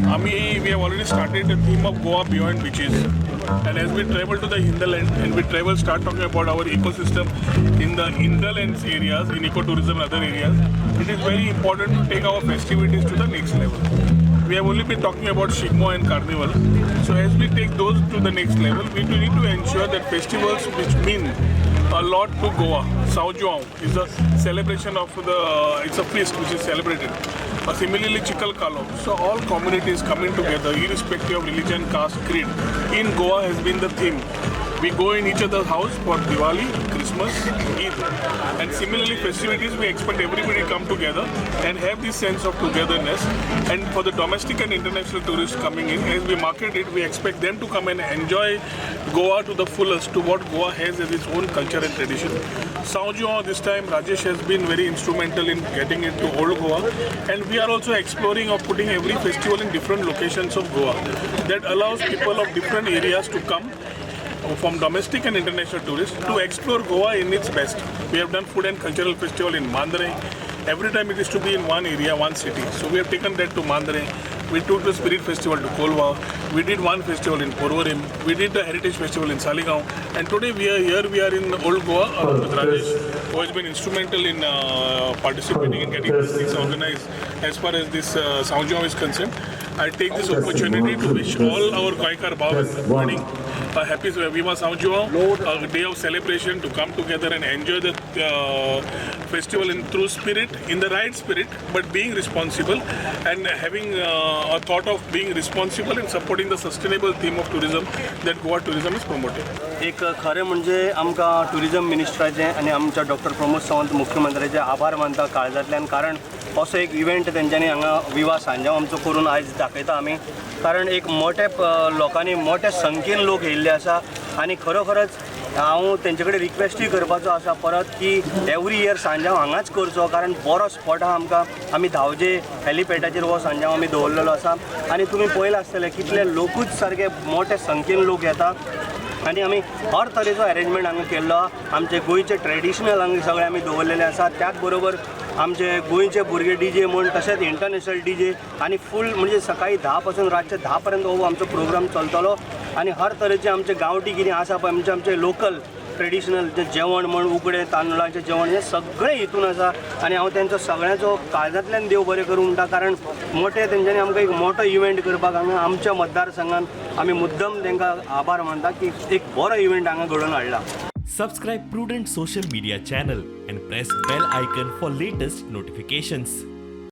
आमी we have already started the theme of Goa beyond beaches, and as we travel to the hinterland and we travel, start talking about our ecosystem in the hinterlands areas, in ecotourism and other areas, it is very important to take our festivities to the next level. We have only been talking about Shigmo and Carnival. So as we take those to the next level, we do need to ensure that festivals which mean a lot to Goa. São João is a celebration of the, it's a feast which is celebrated. Similarly, Chikal Kalo. So all communities coming together, irrespective of religion, caste, creed, in Goa has been the theme. We go in each other's house for Diwali, Christmas, Eid. And similarly, festivities, we expect everybody to come together and have this sense of togetherness. And for the domestic and international tourists coming in, as we market it, we expect them to come and enjoy Goa to the fullest, to what Goa has as its own culture and tradition. São João this time, Rajesh has been very instrumental in getting it to Old Goa. And we are also exploring of putting every festival in different locations of Goa. That allows people of different areas to come from domestic and international tourists to explore Goa in its best. We have done food and cultural festival in Mandre. Every time it is to be in one area, one city. So we have taken that to Mandre. We took the Spirit Festival to Kolwa. We did one festival in Porvorim. We did the Heritage Festival in Saligao. And today we are here, we are in Old Goa along with Rajesh, who has been instrumental in participating in getting these things organized as far as this São João is concerned. I take this opportunity to wish all our Goenkar Bhav morning a happy Viva São João, a day of celebration to come together and enjoy the festival in true spirit, in the right spirit, but being responsible and having a thought of being responsible and supporting the sustainable theme of tourism that Goa tourism is promoting. एक खरें म्हणजे आमकां tourism मिनिस्टराचें आनी आमच्या doctor Pramod Sawant मुख्यमंत्र्याचे आभार मानता काळजांतल्यान, कारण असो एक इव्हेंट तेंच्यांनी हांगा विवा सांजाव आमचो करून आयज दाखयता आमी. कारण एक मोठे लोकांनी, मोठ्या संख्येन लोक येयल्ले आसा आनी खरोखरच हांव तेंचे कडेन रिक्वेस्टूय करपाचो आसा परत की एवरी इयर सांजाव हांगाच करचो, कारण बरो स्पॉट आहा आमकां. आमी धावजे हेलिपॅडाचेर हो सांजाव आमी दवरलेलो आसा आनी तुमी पळयलां आसतलें कितले लोकूच सारके मोठ्या संख्येन लोक येता आनी आमी हर तरेचो अरेंजमेंट हांगा केल्लो आहा. आमचे गोंयचे ट्रेडिशनल हांगा सगळे आमी दवरलेले आसा. त्याच बरोबर आमचे गोंयचे भुरगे डीजे म्हूण, तशेंच इंटरनॅशनल डीजे आनी फूल म्हणजे सकाळी 10 पासून रातचे 10 पर्यंत हो आमचो प्रोग्राम चलतलो. आनी हर तरेचे आमचे गांवठी कितें आसा पळय, आमचे आमचे लोकल ट्रेडिशनल जे जेवण म्हण, उकडें तांदळाचें जेवण, हें सगळें हितून आसा. आनी हांव तेंचो सगळ्यांचो काळजांतल्यान देव बरें करूं म्हणटा, कारण मोठे तेंच्यांनी आमकां एक मोठो इव्हेंट करपाक हांगा आमच्या मतदारसंघान आमी मुद्दम तांकां आभार मानता की एक बरो इव्हेंट हांगा घडोवन हाडला. Subscribe Prudent Social Media channel and press bell icon for latest notifications.